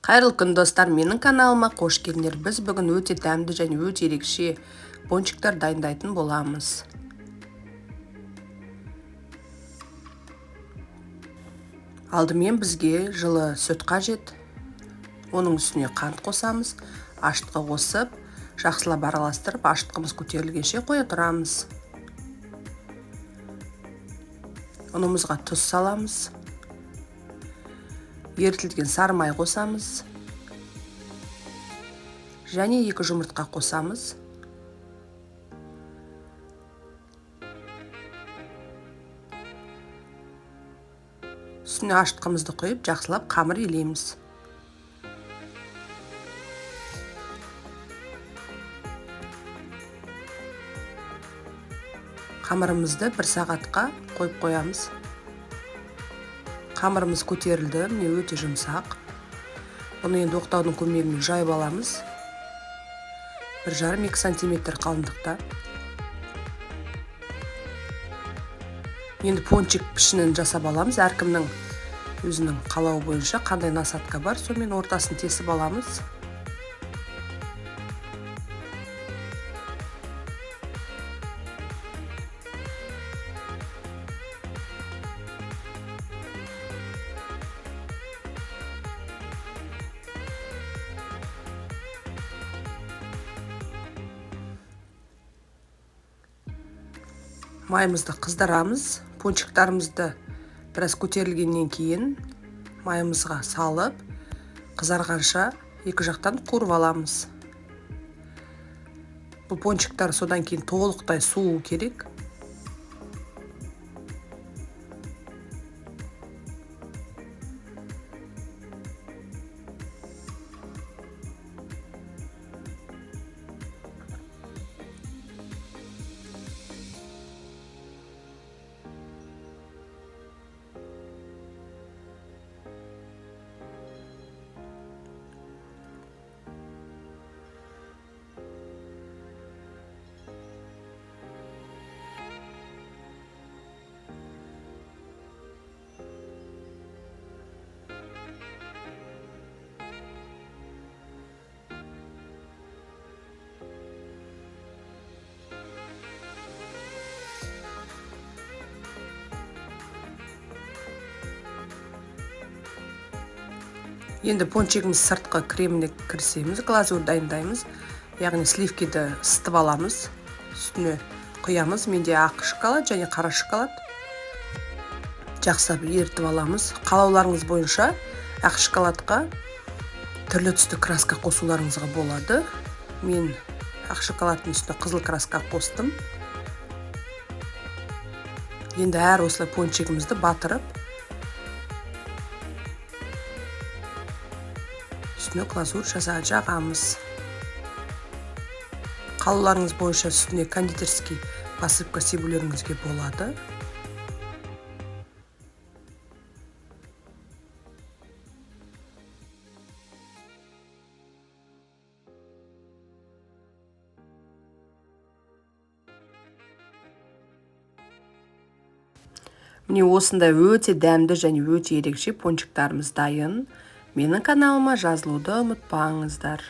Қайырлы күн, достар! Менің каналыма қош келдіңдер. Біз бүгін өте дәмді және өте ерекше пончиктар дайындайтын боламыз. Алдымен бізге жылы сүт қажет. Оның үстіне қант қосамыз, ашытқы қосып, жақсылап араластырып, ашытқымыз көтерілгенше қоя тұрамыз. Ұнымызға тұз саламыз. Ерітілген сары май қосамыз. Және 2 жұмыртқа қосамыз. Үстіне ашытқымызды құйып, жақсылап қамыр илейміз. Қамырымызды 1 сағатқа қойып қоямыз. Қамырымыз көтерілді, міне өте жұмсақ. Бұны енді оқтаудың көмегімен жайып аламыз. 1,5-2 сантиметр қалыңдықта. Енді пончик пішінін жасап аламыз. Әркімнің өзінің қалауы бойынша қандай насадка бар, сонымен ортасын тесіп аламыз. Майымызды қыздырамыз. Пончиктарымызды біраз көтерілгеннен кейін майымызға салып, қызарғанша екі жақтан қуырып аламыз. Бұл пончиктар содан кейін толықтай суы керек. Енді пончигіміз сыртқы креміне кірісеміз, глазурь дайындаймыз. Яғни сливкиді ысытып аламыз, үстіне құямыз. Менде ақ шоколад және қара шоколад. Жақсылап ерітіп аламыз. Қалауларыңыз бойынша ақ шоколадқа түрлі түсті краска қосуларыңызға болады. Мен ақ шоколадтың үстіне қызыл краска қостым. Енді әр осылай пончигімізді батырып, үстіне глазурь жағамыз. Қалауларыңыз бойынша үстіне кондитерский посыпка себулеріңізге болады. Міне осындай өте дәмді және өте ерекше пончиктарымыз дайын. Менің каналыма жазылуды ұмытпаңыздар.